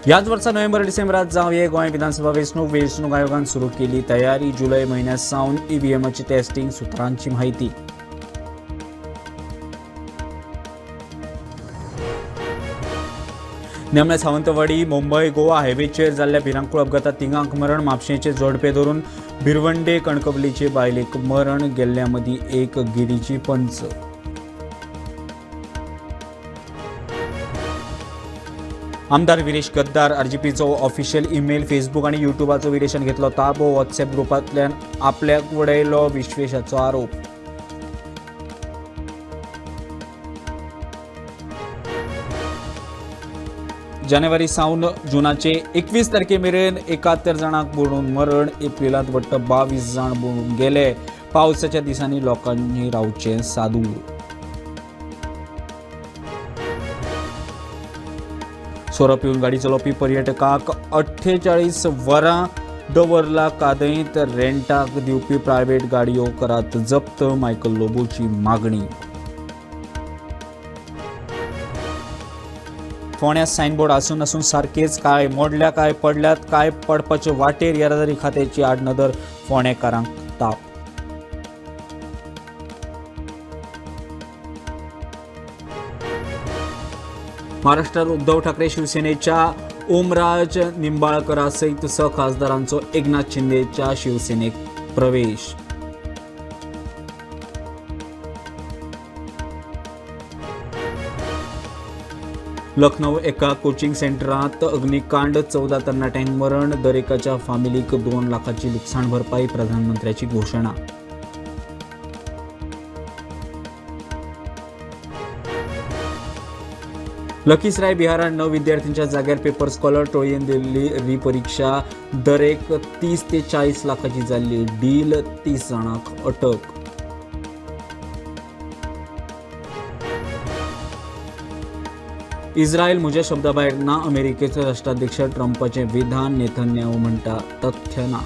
ह्याच वर्सा नोव्हेंबर डिसेंबरात जावये गोंय विधानसभा वेंचणूक. वेंचणूक आयोगान सुरू केली तयारी. जुलय म्हयन्या सावन ईव्हीएमाची टेस्टिंग, सुत्रांची माहिती. नेमण्या सावंतवाडी मुंबय गोवा हायवेचेर जाल्ल्या भिरांकूळ अपघातात तिगांक मरण. म्हापशेंचे जोडपे धरून भिरवंडे कणकवलीचे बायलेक मरण. गेल्ल्या मदीं एक गिरीची पंच. आमदार विरेश गद्दार आरजीपीचो ऑफिशियल ईमेल, फेसबूक आणि युट्यूबाचो विरेशान घेतलो ताबो. व्हॉट्सएप ग्रुपांतल्यान आपल्याक वडयलो विश्वेशाचो आरोप. जानेवारी सावन जुनाचे 21 तारखे मेरेन 71 जाणांक बुडून मरण. एप्रिलांत वट्ट 22 जाण बुडून गेले. पावसाच्या दिसांनी लोकांनी रावचें सादूर. सोरो पिवन गाडी चलोवपी पर्यटकाक 48 वरां दवरला कादयेंत. रेंटाक दिवपी प्रायव्हेट गाडयो करात जप्त, मायकल लोबोची मागणी. फोंड्या सायनबोर्ड आसून आसून सारकेच काय मोडल्या, काय पडल्यात, काय पडपाचे वाटेर. येरादारी खात्याची आडनदर, फोंडेकारांक ताप. महाराष्ट्रात उद्धव ठाकरे शिवसेनेच्या ओमराज निंबाळकरासयत 6 खासदारांचो एकनाथ शिंदेच्या शिवसेनेक प्रवेश. लखनौ एका कोचिंग सेंटरात अग्निकांड, 14 तरणाट्यांक मरण. दरेकाच्या फामिलीक 2 लाखाची लुकसाण भरपाई, प्रधानमंत्र्याची घोषणा. लखीसराय बिहारात 9 विद्यार्थ्यांच्या जाग्यार पेपर स्कॉलर टोळयेन दिल्ली रिपरीक्षा. दरेक 30 ते 40 लाखाची जाल्ली डील, 30 जाणांक अटक. इस्रायल म्हज्या शब्दाभायर ना, अमेरिकेचो राष्ट्राध्यक्ष ट्रंपाचें विधान. नेतन्याहू म्हणटा तथ्य ना.